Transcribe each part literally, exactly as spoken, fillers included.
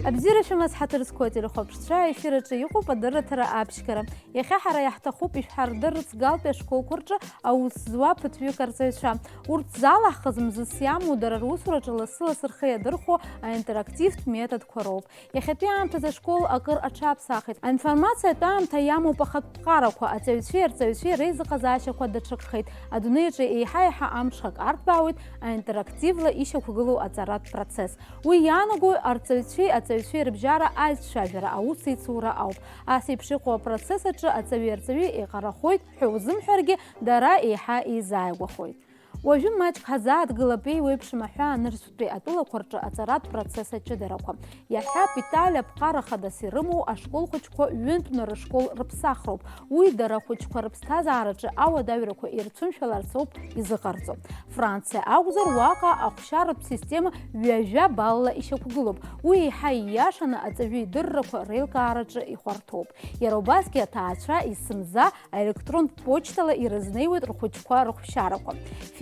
Абзиара шәымаз, ҳаҭыр зқәу ателехәаԥшцәа, аефир аҿы иҟоуп адырраҭара аԥшьгара. Иахьа ҳара иаҳҭахуп ишәҳардырырц Галтәи ашколқәа рҿы аус зуа ԥыҭҩык арҵаҩцәа. Урҭ залаҳхыз мзызс иамоу, дара русураҿы лассы-лассы рхы иадырхәо аинтерактивтә методқәа роуп. Иахьатәи аамҭазы ашкол акыр аҽаԥсахит. Аинформациатә аамҭа иамоуп ахатә ԥҟарақәа, аҵаҩцәеи арҵаҩцәеи реизыҟазаашьақәа даҽакхеит. Адунеи аҿы еиҳа-еиҳа амҽхак арҭбаауеит аинтерактивла ишьақәгылоу аҵаратә процесс. Уи иаанаго арҵаҩцәеи аҵаҩцәеи рыбжьара аицәажәара, аусеицура ауп. Ас еиԥш иҟоу апроцесс аҿы аҵаҩи арҵаҩи еиҟарахоит ҳәа узымҳәаргьы, дара еиҳа еизааигәахоит. Уажәы маҷк ҳазааҭгылап еиуеиԥшым аҳәаа нырцәтәи атәылақәа рҿы аҵаратә процесс аҷыдарақәа. Иаҳҳәап, Италиа ԥҟара хадас ирымоу ашкол хәыҷқәа ҩынтәны рышкол рыԥсахроуп. Уи дара ахәыҷқәа рыԥсҭазаараҿы ауадаҩрақәа ирцәымшәаларц ауп изыҟарҵо. Франциа акәзар, уаҟа ахәшьаратә система ҩажәа балла ишьақәгылоуп. Уи еиҳа ииашаны аҵаҩы идыррақәа реилкаараҿы ихәарҭоуп. Иара убасгьы аҭаацәа есымза аелектронтә почтала ирызнеиуеит рхәыҷқәа рыхәшьарақәа.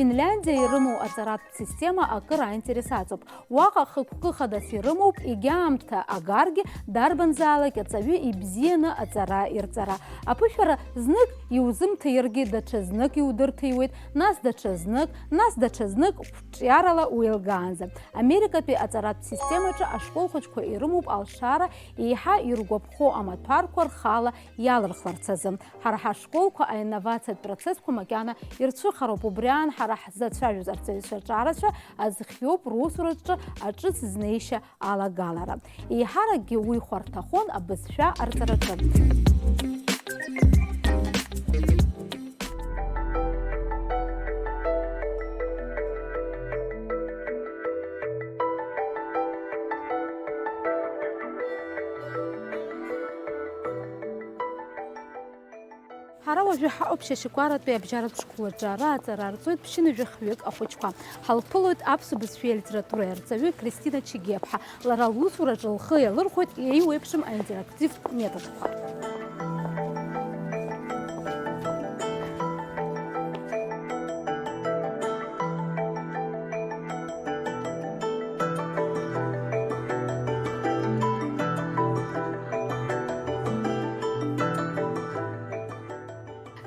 Финляндиа ирымоу аҵаратә система акыр аинтерес аҵоуп. Уаҟа хықәкы хадас ирымоуп, егьа аамҭа агаргьы, дарбанзаалак аҵаҩы ибзианы аҵара ирҵара. Аԥышәара знык иузымҭаиргьы, даҽа знык иудырҭиуеит, нас даҽа знык, нас даҽа знык, қәҿиарала уеилгаанӡа. Америкатәи аҵаратә системаҿы ашкол хәыҷқәа ирымоуп алшара, еиҳа иргәаԥхо амаҭәарқәа рхала иалырхларц азы. Ҳара ҳашколқәа аинновациатә процессқәа макьана ирцәыхароуп, убри аан ҳара ҳзацәажәоз арҵаҩцәа ҿарацәа азхиоуп русураҿы аҿыц знеишьа алагалара. Еиҳаракгьы уи хәарҭахон абызшәа арҵараҿы. Ҳара уажәы ҳаҟоуп Шьашькәаратәи абжьаратә школ аҿы. Ара аҵара арҵоит ԥшьынҩажәи хҩык ахәыҷқәа. Ҳалԥылоит аԥсуа бызшәеи алитературеи арҵаҩы Кристина Чегеԥҳа. Лара лусураҿы лхы иалырхәоит еиуеиԥшым аинтерактивтә методқәа.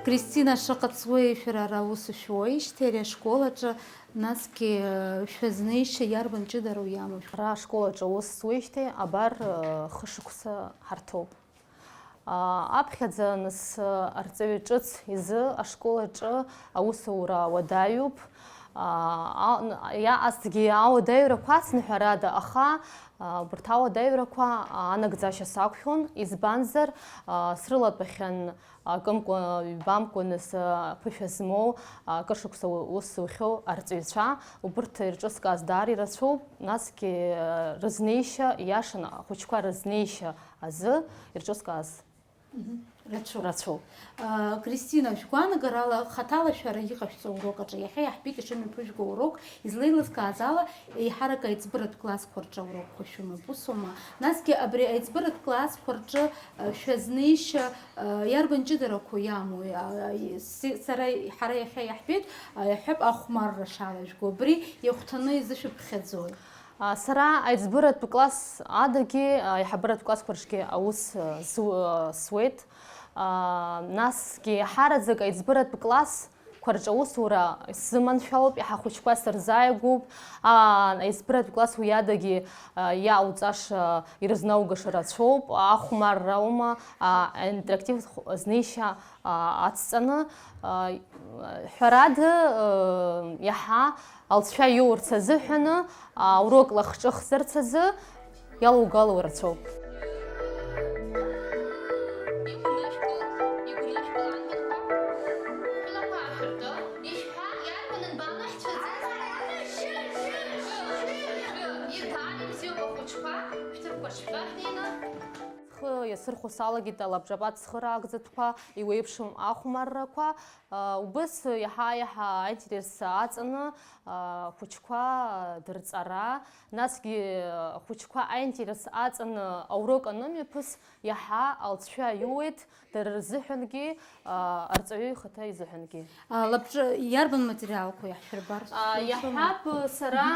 Кристина, шаҟа ҵуеи шәара ара аус шәуеижьҭеи ари ашкол аҿы, насгьы, э, шәазнеишьа иарбан ҷыдароу иамоу? Ара ашкол аҿы аус зуеижьҭеи абар, э, хышықәса ҳарҭоуп. А, аԥхьаӡа нас, э, арҵаҩы ҿыц изы ашкол аҿы аусура уадаҩуп. А, а, н-, иаҟазҭгьы ауадаҩрақәа ацны, ҳәарада, аха, а, убарҭ ауадаҩрақәа, а, анагӡашьа сақәшәон, избанзар, а, срылатәахьан акымкәа, ҩбамкәа нас, а, ԥышәа змоу, а, акыр шықәса у-, ус зухьоу арҵаҩцәа, убырҭ ирҿызкааз даара ирацәоуп, насгьы, а, рызнеишьа, ииашаны ахәыҷқәа рызнеишьа азы ирҿызкааз Мгм. Рацәоуп. Рацәоуп. А, Кристина, шәгәаанагарала, хаҭала шәара иҟашәҵо аурок аҿы, иахьа иаҳбеит ишымҩаԥыжәго аурок, излеилыскааз ала, еиҳарак аиҵбыратә классқәа рҿы аурокқәа шәымоуп, усоума? Насгьы абри аиҵбыратә классқәа рҿы, а, шәазнеишьа, а, иарбан ҷыдарақәоу иамоу? А, а, си-, сара, ҳара иахьа иаҳбеит, а, иаҳҳәап, ахәмарра шалажәго. Абри иахәҭаны изышәыԥхьаӡои? А, сара аиҵбыратә класс адагьы, а, аиҳабыратә классқәа рҿгьы аус, а, зу-, а, суеит. А, насгьы еиҳараӡак аиҵбыратә классқәа рҿы аусура сзыманшәалоуп, иаҳа ахәыҷқәа сырзааигәоуп. А, аиҵбыратә класс уи адагьы, а, иаауҵаша, ирызнаугаша рацәоуп, ахәмарра аума, а, аинтерактивтә хә-, знеишьа а, ацҵаны, а, ҳәарада, а, иаҳа алҵшәа иоурц азыҳәаны, а, урок лахҿыхзарц азы иалоугало рацәоуп. Схы иасырхәо салагеит алабҿабатә цхыраагӡатәқәа, иуеиԥшым ахәмаррақәа. Убыс иаҳа-иаҳа аинтерес аҵаны, ахәыҷқәа дырҵара, насгьы ахәыҷқәа аинтерес аҵаны аурок анымҩаԥыс, иаҳа алҵшәа иуеит дара рзыҳәангьы, арҵаҩы ихаҭа изыҳәангьы. Алабҿы иарбан материалқәа иаҳшәырбар? Иаҳҳәап, сара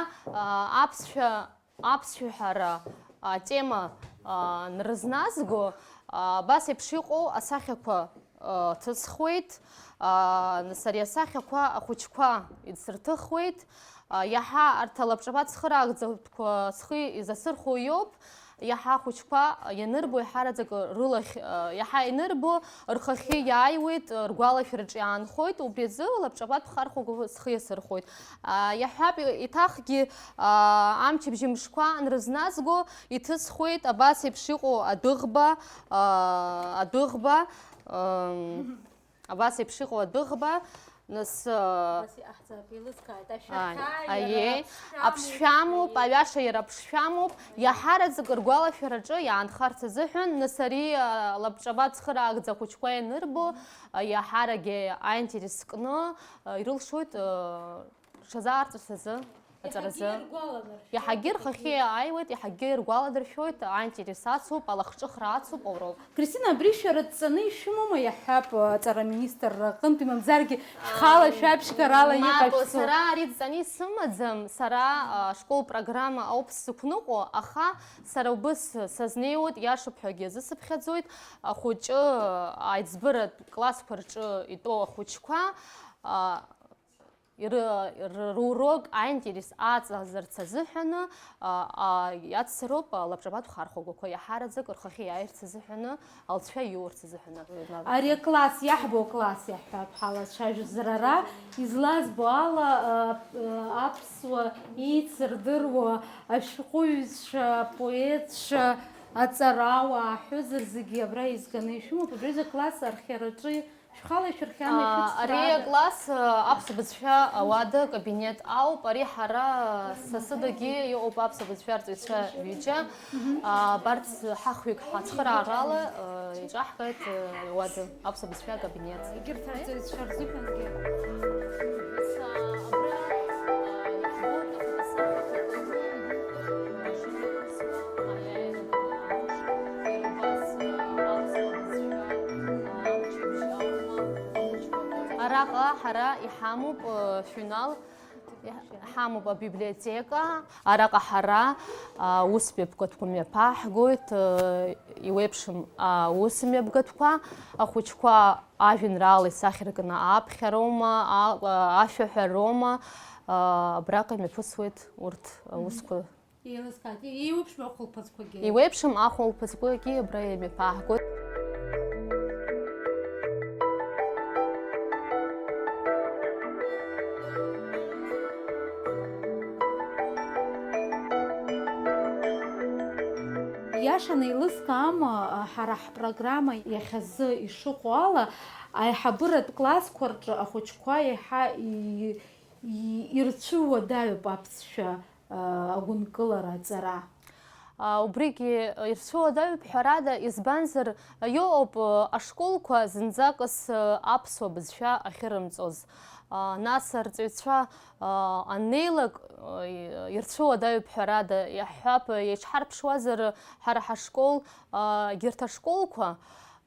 аԥсшәа Аԥсшәаҳәара, Атема, а, нрызназго, а, абас еиԥш иҟоу асахьақәа, а, ҭысхуеит. А, нас ари асахьақәа ахәыҷқәа идсырҭыхуеит. А, иаҳа арҭ алабҿаба цхыраагӡатәқәа схы изасырхәо иоуп. Иаҳа ахәыҷқәа ианырбо, иаҳараӡак рылахь, а, иаҳа ианырбо, рхахьы иааиуеит, ргәалашәараҿы иаанхоит. Убри азы лабҿабатә хархәага схы иасырхәоит. А, иаҳҳәап, еиҭахгьы, а, амчыбжьы мшқәа анрызназго, иҭысхуеит абас еиԥш иҟоу адәыӷба, а, адәыӷба, ам, абас еиԥш иҟоу адәыӷба, нас, а, Абас иҟаҳҵап, еилыскааит, ааи, ашәарҭа иара аиеи, аԥшшәамоуп, аиеи, аиаша иара аԥшшәамоуп, иаҳараӡак ргәалашәараҿы иаанхарц азыҳәан, нас ари, а, лабҿаба цхыраагӡа ахәыҷқәа ианырбо, а, иаҳарагьы аинтерес кны, а, ирылшоит, а, рҽазаарҵәарц азы, аҵаразы. Иаҳагьы иргәаладыршәоит, иаҳагьы рхахьы иаҳагьы иааиуеит, иаҳагьы иргәаладыршәоит, аинтерес ацуп, алахҿыхра ацуп аурок. Кристина, абри шәара дҵаны ишәымоума, иаҳҳәап, аҵара аминистрра аҟынтәи, мамзаргьы шәхала, шәаԥшьгарала, мап, иҟашәҵо? Сара ари дҵаны исымаӡам, сара, а, ашкол программа ауп сзықәныҟәо, аха сара убыс сазнеиуеит, иашоуп ҳәагьы азысыԥхьаӡоит, ахәыҷы, аиҵбыратә классқәа рҿы итәоу ахәыҷқәа, а, иры-, ры-, рурок аинтерес аҵазарц азыҳәаны, а, а, иацзароуп, а, лабҿабатә хархәагақәа иаҳараӡак рхахьы иааирц азыҳәаны, алҵшәа иоурц азыҳәаны. Ари акласс, иаҳбо акласс иаҳҳәап, ҳалацәажәозар ара, излазбо ала, а, а, аԥсуа еицырдыруа ашәҟәыҩҩцәа, апоетцәа, аҵарауаа, аҳәозар зегьы абра еизганы ишәымоуп, абри аҩыза акласс архиараҿы Шәхала ишәырхиама, ишәыцхраада? Ари акласс, а, аԥсуа бызшәа ауада кабинет ауп. Ари ҳара, а, сасыдагьы иҟоуп аԥсуа бызшәа арҵаҩцәа ҩыџьа. Мгм. А, абарҭ ҳахҩык ҳацхыраарала, а, иҿаҳкааит, а, ауада, аԥсуа бызшәа акабинет. Егьырҭ арҵаҩцәа рзыҳәангьы. Араҟа ҳара иҳамоуп, э, финал, иҳ-, ҳамоуп абиблиотека. Араҟа ҳара, а, аусмҩа бгатәқәа мҩаԥаҳгоит, э, иуеиԥшым аусмҩа бгатәқәа, ахәыҷқәа ажәеинраала исахьаркны аԥхьароума, а-, а-, ашәаҳәароума, а, абраҟа имҩаԥысуеит урҭ аусқәа. Еилыскааит, еиуеиԥшым ахәылԥазқәагьы. Иуеиԥшым ахәылԥазқәагьы абра имҩаԥаҳгоит. Иашаны еилыскаама, ҳара ҳпрограмма иахьазы ишыҟоу ала, аиҳабыратә классқәа рҿы ахәыҷқәа еиҳа и-, и-, ирцәыуадаҩуп аԥсшәа, а, агәынкылара, аҵара. А, убригьы ирцәыуадаҩуп, ҳәарада, избанзар, иоуп, а, ашколқәа зынӡакыс, а, аԥсуа бызшәа ахьырымҵоз. А, нас арҵаҩцәа, а, аннеилак, а, и-, ирцәыуадаҩуп, ҳәарада, иаҳҳәап, иеиҿҳарԥшуазар, ҳара ҳашкол, а, егьырҭ ашколқәа,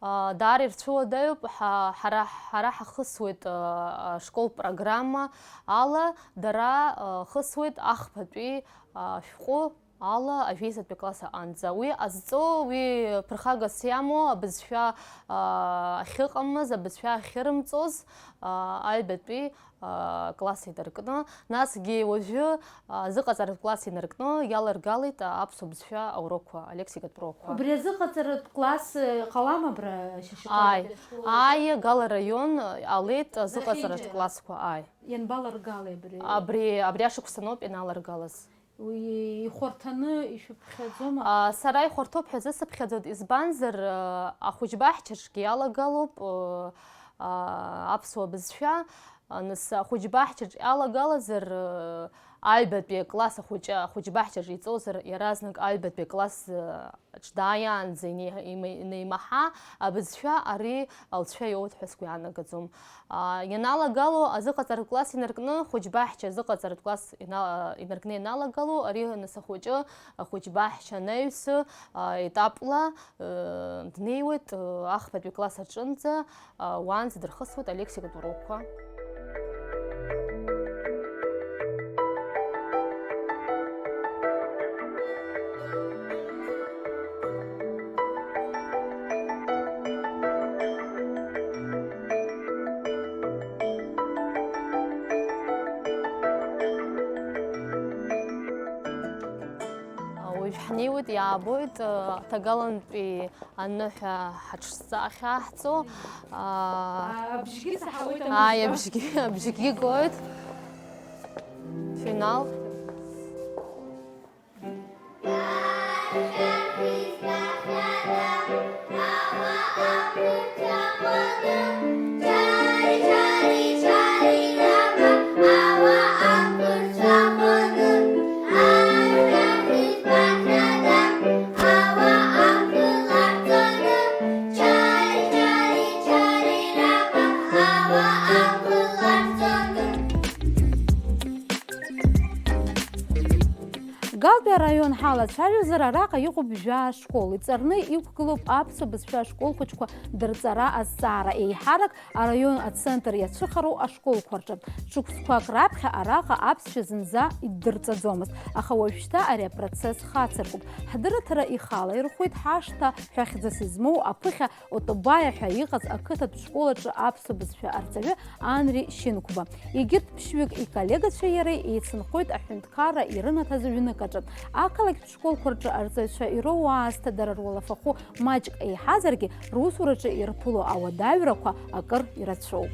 а, даара ирцәыуадаҩуп, ҳа-, ҳара, ҳара ҳахысуеит, а, ашкол программа ала, дара, а, хысуеит ахԥатәи, а, шәҟәы ала ажәеизатәи акласс аҟынӡа. Уи ҟазҵо, уи ԥырхагас иамоу абызшәа, а, ахьыҟамыз, абызшәа ахьырымҵоз, а, аҩбатәи, а, класс инаркны, насгьы уажәы, а, азыҟаҵаратә класс инаркны иаларгалеит, а, аԥсуа бызшәа аурокқәа, алексикатә урокқәа. Убри азыҟаҵаратә класс, э, ҟалама абра Шьашьыҟәа? Ааи, ааи, Гала раион, а, ҟалеит азыҟаҵаратә классқәа, ааи. Ианбаларгалеи абри? Абри, абри ашықәсан ауп ианаларгалаз. Уи ихәарҭаны ишәыԥхьаӡома? А, сара ихәарҭоуп ҳәа зысыԥхьаӡоит, избанзар, а, ахәыҷбаҳчаҿгьы иалагалоуп, а, а, аԥсуа бызшәа, а, нас ахәыҷбаҳчаҿ иалагалазар, а, аҩбатәи акласс ахәыҷы ахәыҷбаҳчаҿ иҵозар, иаразнак аҩбатәи акласс, а, ҿ дааиаанӡа инеи-, има-, инеимаҳа, абызшәа ари алҵшәа иоуеит ҳәа сгәы иаанагаӡом. А, ианалагало, азыҟаҵаратә класс инаркны, хәыҷбаҳча азыҟаҵаратә класс ина-, инаркны ианалагало, ари нас ахәыҷы, ахәыҷбаҳча анаҩсы, а, етапла, э, днеиуеит, э, ахԥатәи класс аҿынӡа, а, уаанӡа дырхысуеит алексикатә урокқәа. Ҳнеиуеит, иаабоит, э, ҭагалантәи аныҳәа ҳаҽшьҭахьаҳҵо. А, абжьгьы саҳауеит, ааи, амыжда. Абжьгьы, абжьгьы гоит. Финал. Галтәи араион ҳалацәажәозар, араҟа иҟоуп жәаа школ. Иҵарны иқәгылоуп аԥсуа бызшәа ашкол хәыҷқәа дырҵара азҵаара, еиҳарак араион ацентр иацәыхароу ашколқәа рҿы. Шықәсқәак раԥхьа араҟа аԥсшәа зынӡа иддырҵаӡомызт, аха уажәшьҭа ари апроцесс хацыркуп. Ҳдырраҭара ихала ирхәит ҳашҭа ҳәа хьӡыс измоу аԥыхьа Отобаиа ҳәа иҟаз ақыҭатә школ аҿы аԥсуа бызшәа арҵаҩы Анри Шьынқәба. Егьырҭ ԥшьҩык иколлегацәеи иареи еицынхоит аҳәынҭқарра ирынаҭаз ҩнык аҿы. Ақалақьтә школқәа рҿы арҵаҩцәа ироуа аасҭа дара руалафахәы маҷк еиҳазаргьы, русураҿы ирԥыло ауадаҩрақәа акыр ирацәоуп.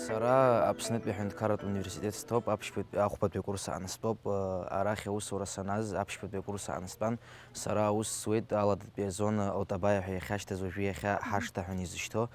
Сара Аԥснытәи аҳәынҭқарратә университет стәоуп, аԥшьбатәи, ахәбатәи акурс аан стәоуп. Арахь аусура саназ, аԥшьбатәи акурс аан стәан. Сара аус зуеит аладатәи азона Отабаиа ҳәа иахьашьҭаз, уажәы иахьа ҳашҭа ҳәа изышьҭоу.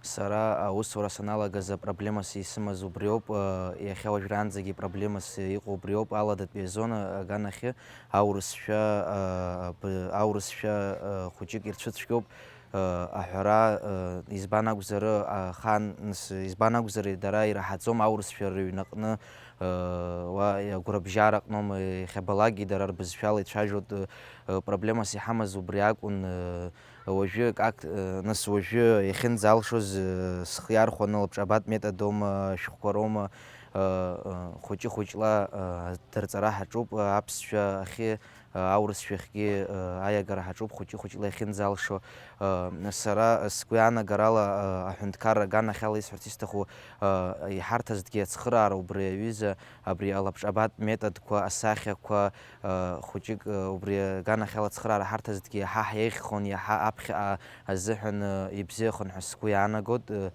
Сара аусура саналагаз апроблемас исымаз убриоуп, э, иахьа уажәраанӡагьы проблемас иҟоу убриоуп, аладатәи азона аганахьы аурысшәа, э, б-, аурысшәа, э, хәыҷык ирцәыцәгьоуп, э, аҳәара, э, избан акәзар, ахаан, нас, избан акәзар, дара ираҳаӡом аурысшәа рыҩнаҟны, э, уа агәрабжьара аҟноума, иахьабалакгьы дара рбызшәала ицәажәоит, э, э, проблемас иҳамаз убри акәын, э, Уажәы как, э, нас уажәы иахьынӡалшоз, э, схы иархәаны лабҿабатә методома, шәҟәқәа роума, э, э, хәыҷы-хәыҷла, э, дырҵара ҳаҿуп, э, аԥсшәа ахьы, э, аурысшәахьгьы, э, аиагара ҳаҿуп, хәыҷы-хәыҷла иахьынӡалшо. Э, сара сгәы иаанагарала, э, аҳәынҭқарра аганахьала исҳәарц исҭаху, э, иҳарҭазҭгьы ацхыраара убри аҩыза, абри алабҿабатә методқәа, асахьақәа, э, хәыҷык, э, убри аганахьала ацхыраара ҳарҭазҭгьы иаҳа ҳиеиӷьхон, иаҳа аԥхьаҟа азыҳәан, э, ибзиахон ҳәа сгәы иаанагот, э.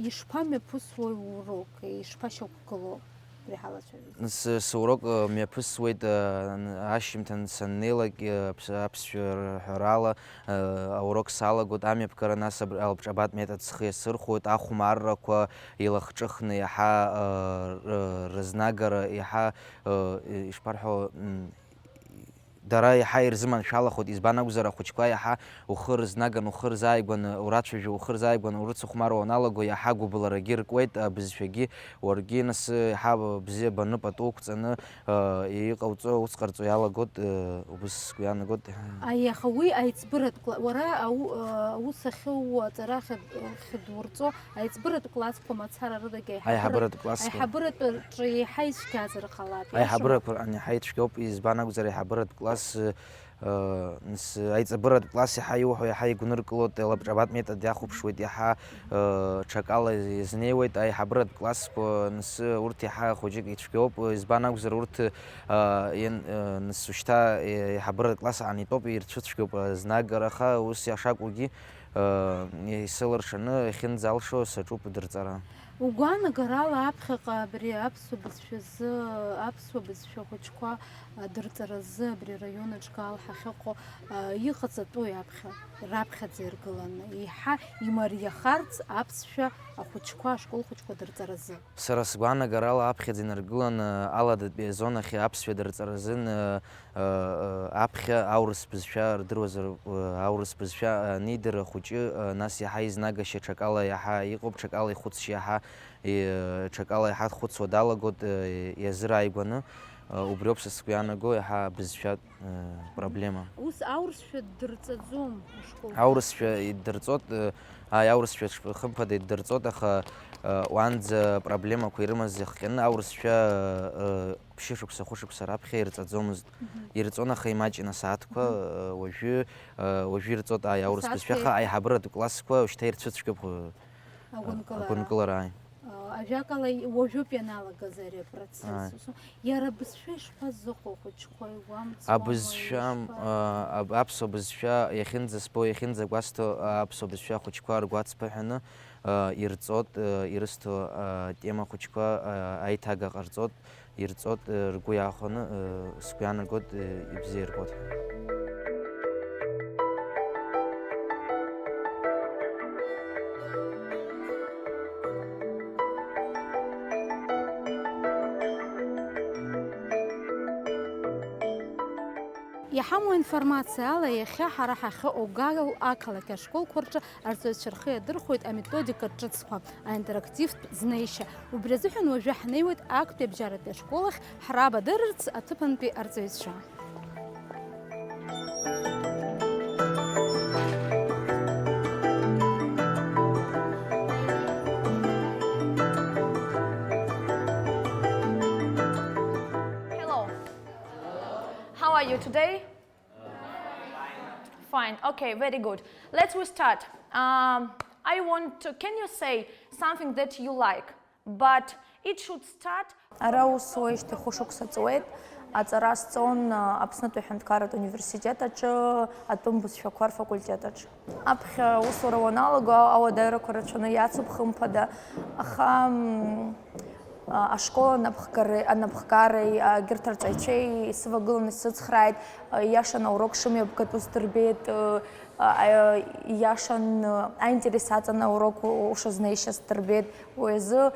Ишԥамҩаԥысуеи урок, ишԥашьақәгыло абри ҳалацәажәоз? С-, сурок, э, мҩаԥысуеит, э, н-, ашьжьымҭан саннеилак, э, аԥс-, аԥсшәа рҳәарала, э, аурок салагот, амҩаԥгара, нас аб-, алабҿабатә метод схы иасырхәоит, ахәмаррақәа, илахҿыхны иаҳа, э, р-, рызнагара, иаҳа, э, ишԥарҳәо, м, дара иаҳа ирзыманшәалахоит, избан акәзар, ахәыҷқәа иаҳа ухы рызнаган, ухы рзааигәаны урацәажәо, ухы рзааигәаны урыцыхәмаруа уаналаго, иаҳа гәыбылрагьы ркуеит, абызшәагьы уаргьы нас иаҳа бзиа баны пату уқәҵаны, э, иҟауҵо, ус ҟарҵо иалагот, э, убыс сгәы иаанагот. Аиеи, аха уи аиҵбыратә кла-, уара ау-, э, аус ахьууа аҵара ахьыд-, ахьыдурҵо, аиҵбыратә классқәа мацара рыдагьы аиҳабыра-, аиҳабыратә классқәа, аиҳабыратәаҿы еиҳа ицәгьазар ҟалап, иашоу? Аиҳабырақәа ани еиҳа ицәгьоуп, избан акәзар, аиҳабыратә класс, э, э, нас аиҵбыратә класс иаҳа иуҳәо, иаҳа игәныркылоит, алабҿабатә метод иахәаԥшуеит, иаҳа, э, ҽакала иазнеиуеит, аиҳабыратә классқәа, нас урҭ иаҳа хәыҷык ицәгьоуп, избан акәзар, урҭ, э, иан-, э, нас ушьҭа, э, аиҳабыратә класс аан итәоуп, ирцәыцәгьоуп, э, знагара, аха ус иашакәугьы, Исылыршаны иахьынӡалшо саҿуп дырҵара. Угәаанагарала аԥхьаҟа абри аԥсуа бызшәазы, аԥсуа бызшәа ахәыҷқәа адырҵаразы абри араион аҿы Гал ҳахьыҟоу, а, иҟаҵатәуи аԥхьа, раԥхьаӡа иргыланы, еиҳа имариахарц аԥсшәа ахәыҷқәа, ашкол хәыҷқәа дырҵаразы? Сара сгәаанагарала аԥхьаӡа инаргыланы аладатәи азонахь аԥсшәа дырҵаразын, э, э, аԥхьа аурыс бызшәа рдыруазар, э, аурыс бызшәа анидыр ахәыҷы, э, нас иаҳа изнагашьа ҽакала иаҳа иҟоуп, ҽакала ихәыцшьа иаҳа, э, ҽакала иаҳа дхәыцуа далагоит, э, иазырааигәаны, э, убриоуп са сгәы иаанаго иаҳа абызшәа, э, проблема. Ус аурысшәа ддырҵаӡом ашкол? Аурысшәа иддырҵоит, э, ааи, аурысшәа ш-, хымԥада иддырҵоит, аха, э, уанӡа проблемақәа ирымаз иахҟьаны аурысшәа, э, ԥшьышықәса, хәышықәса раԥхьа ирҵаӡомызт. Мгм. Ирҵон, аха имаҷын асааҭқәа, Мгм. э, уажәы, э, уажәы ирҵоит, ааи, аурыс Асааҭ бызшәа, аха еи- аиҳабыратә классқәа шьҭа ирцәыцәгьоуп, э, Агәынкылара. Агәынкылара, ааи. А, ажәакала, уажәоуп ианалагаз ари апроцесс. Ааи. Ус, иара абызшәа ишԥазыҟоу ахәыҷқәа, игәамҵуама, Абызшәа, ишԥа- а, аб-, аԥсуа бызшәа иахьынӡасбо, иахьынӡагәасҭо, а, аԥсуа бызшәа ахәыҷқәа ргәы ацԥыҳәаны, а, ирҵот, а, ирысҭо, а, тема хәыҷқәа, а, аиҭага ҟарҵот, ирҵот, э, ргәы иаахәаны, э, сгәы иаанагоит, э, ибзиа ирбоит ҳәа. Иҳамоу аинформациа ала, иахьа ҳара ҳахьыҟоу Гал ақалақь ашколқәа рҿы арҵаҩцәа рхы иадырхәоит аметодика ҿыцқәа, аинтерактивтә знеишьа. Убри азыҳәан уажәы ҳнеиуеит актәи абжьаратәи ашкол ахь, ҳрабадырырц аҭыԥантәи арҵаҩцәа. Hello. How are you today? Fine. Okay, very good. Let's we start. Um, I want to, can you say something that you like? But it should start. Ара аус уеижьҭеи хәышықәса ҵуеит. Аҵара сҵон, а, Аԥснытәи аҳәынҭқарратә университет аҿы, атәым бызшәақәа рфакультет аҿы. Аԥхьа аусура уаналаго, ауадаҩрақәа рацәаны иацуп, хымԥада. Аха, м, а, ашкол анапхгареи, анапхгареи, а, егьырҭ арҵаҩцәеи исывагыланы исыцхрааит, а, ииашаны аурок шымҩаԥгатәу сдырбеит, а, а, ииашан, а, аинтерес аҵаны аурок у-, ушазнеишьа сдырбеит. Уи азы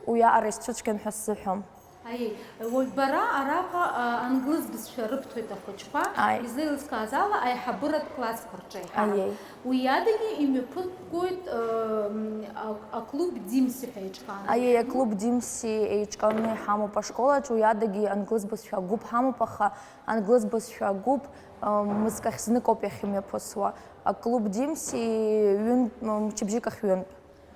уиаҟара исцәыцәгьан ҳәа сзыҳәом. Аиеи, уажә бара араҟа, а, англыз бызшәа рыбҭоит ахәыҷқәа, Ааи. Излеилыскааз ала, аиҳабыратә классқәа рҿы еиҳарак. Аиеи. Уи адагьы имҩаԥыггоит, ы, м, а-, аклуб Димси ҳәа еиҿкааны. Аиеи, аклуб Димси еиҿкааны иҳамоуп ашкол аҿы, уи адагьы англыз бызшәа агәыԥ ҳамоуп, аха англыз бызшәа агәыԥ, ы, мызкахь зныкоуп иахьымҩаԥысуа. Аклуб Димси ҩынтә, м, мчыбжьык ахь ҩынтә.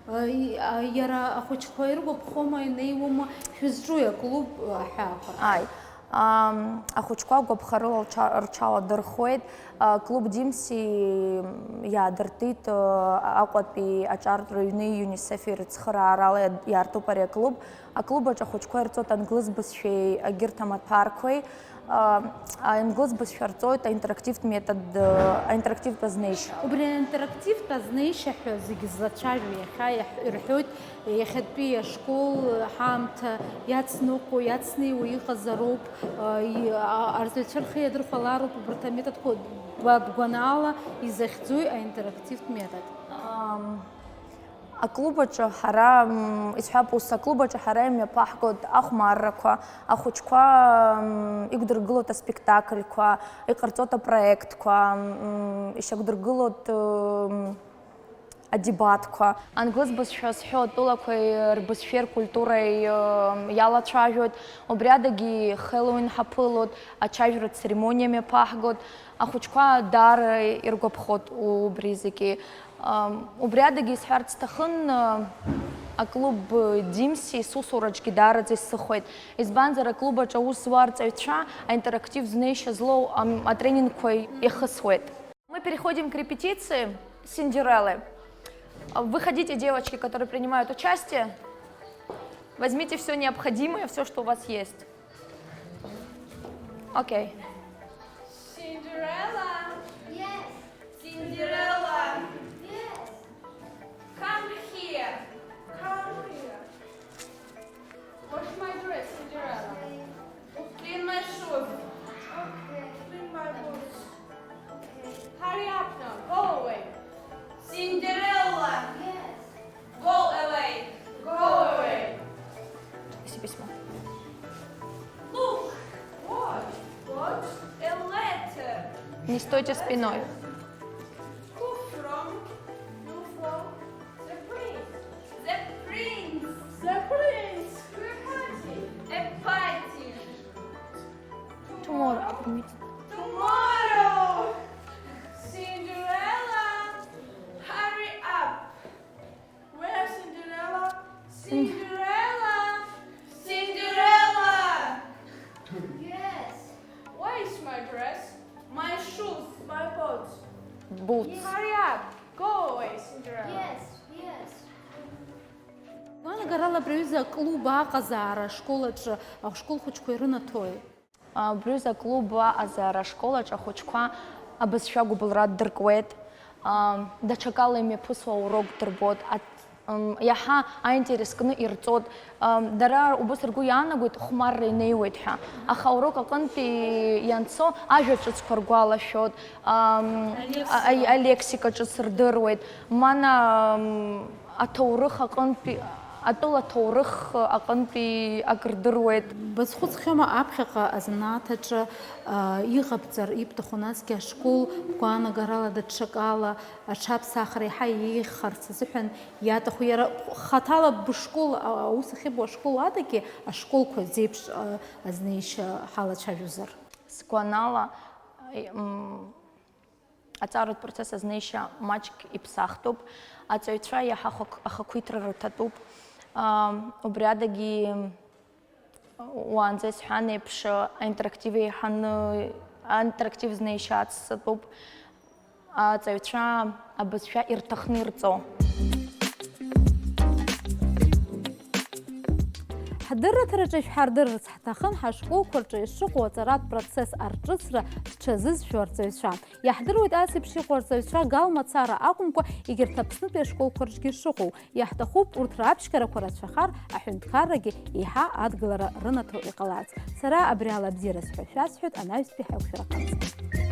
Иара ахәыҷқәа иргәаԥхома, инеиуама, шәызҿуи аклуб аҳәаақәа? Ааи. Ам, ахәыҷқәа агәаԥхарыла рҽа-, рҽаладырхәуеит. А, клуб Димси иаадыртит, а, Аҟәатәи аҿартә рыҩни ЮНИСЕФ-и рыцхыраарала иа-, иаартуп ари аклуб. Аклуб аҿы ахәыҷқәа ирҵоит англыз бызшәеи егьырҭ амаҭәарқәеи. А, англыз бызшәа рҵоит аинтерактивтә метод, а, аинтерактивтә азнеишьа. Убри аинтерактивтә азнеишьа ҳәа зегьы злацәажәо иахьа иаҳ-, ирҳәоит, иахьатәи ашкол ҳаамҭа иацныҟәо, иацнеиуа иҟазароуп, а, и-, а, арҵаҩцәа рхы иадырхәалароуп убарҭ аметодқәа, ба-, бгәанала изахьӡуи аинтерактивтә метод? Ам, Аклуб аҿы ҳара, м, исҳәап ус, аклуб аҿы ҳара имҩаԥаҳгоит ахәмаррақәа, ахәыҷқәа, м, иқәдыргылоит аспектакльқәа, иҟарҵоит апроектқәа, м, ишьақәдыргылоит, м, адебатқәа. Англыз бызшәа зҳәо атәылақәеи рбызшәеи ркультуреи, м, иалацәажәоит, убри адагьы Хэллоуин ҳаԥылоит, ачаижәратә церемониа мҩаԥаҳгоит. Ахәыҷқәа даара иргәаԥхоит убри зегьы. Ам, убри адагьы исҳәарц сҭахын, а, аклуб Димси сусураҿгьы даараӡа исыхәеит. Избанзар, аклуб аҿы аус зуа арҵаҩцәа аинтерактив знеишьа злоу, ам, атренингқәа иахысуеит. Мы переходим к репетиции Синдереллы. Выходите, девочки, которые принимают участие. Возьмите всё необходимое, всё, что у вас есть. Окей. Cinderella. Yes. Cinderella. Yes. Come here. Come here. Не стойте спиной. Who from? You from? The prince. The prince. The prince. We're party. A party. Tomorrow. Tomorrow. Cinderella, hurry up. Where's Cinderella? Cinderella. Cinderella. Yes. Where is my dress? My shoes, my boots. Boots. Hurry up. Go away, Cinderella. Yes. Yes. Гәаанагарала абри аҩыза аклуб аҟазаара ашкол аҿы ашкол хәыҷқәа ирынаҭои? Убри аҩыза аклуб аҟазаара ашкол аҿы ахәыҷқәа абызшәа гәыбылра ддыркуеит. Даҽакала имҩаԥысуа аурок дырбоит. Иаҳа аинтерес кны ирҵоит. Дара убыс ргәы иаанагоит, хәмарра инеиуеит ҳәа. Аха аурок аҟынтәи ианцо ажәа ҿыцқәа ргәалашәоит, алексика ҿыц рдыруеит, мана аҭоурых аҟынтәи, атәыла ҭоурых аҟынтәи ак рдыруеит. Базхәыцхьоума аԥхьаҟа азанааҭ аҿы иҟабҵар ибҭаху, насгьы ашкол гәаанагарала даҽакала аҽаԥсахра еиҳа еиӷьхарц азыҳәан иаҭаху, иара хаҭала бышкол, аус ахьыбуа ашкол адагьы ашколқәа зеиԥш азнеишьа ҳалацәажәозар? Сгәанала, аҵаратә процесс азнеишьа маҷк иԥсахтәуп, аҵаҩцәа иаҳа ахақәиҭра рҭатәуп. Убри адагьы уаанӡа исҳәан еиԥш, аинтерактив еиҳаны, аинтерактив знеишьа ацҵатәуп. Аҵаҩцәа абызшәа ирҭахны ирҵо. Ҳдырраҭараҿы шәҳардырырц ҳҭахын ҳашколқәа рҿы ишыҟоу аҵаратә процесс арҿыцра зҽазызшәо арҵаҩцәа. Иаҳдыруеит ас еиԥш иҟоу арҵаҩцәа Гал мацара акәымкәа, егьырҭ Аԥснытәи ашколқәа рҿгьы ишыҟоу. Иаҳҭахуп урҭ раԥшьгарақәа рацәахар, аҳәынҭқаррагьы еиҳа адгылара рынаҭо иҟаларц. Сара абри ала абзиара сҳәашәа сҳәоит анаҩстәи ҳаиқәшәараҟынӡа.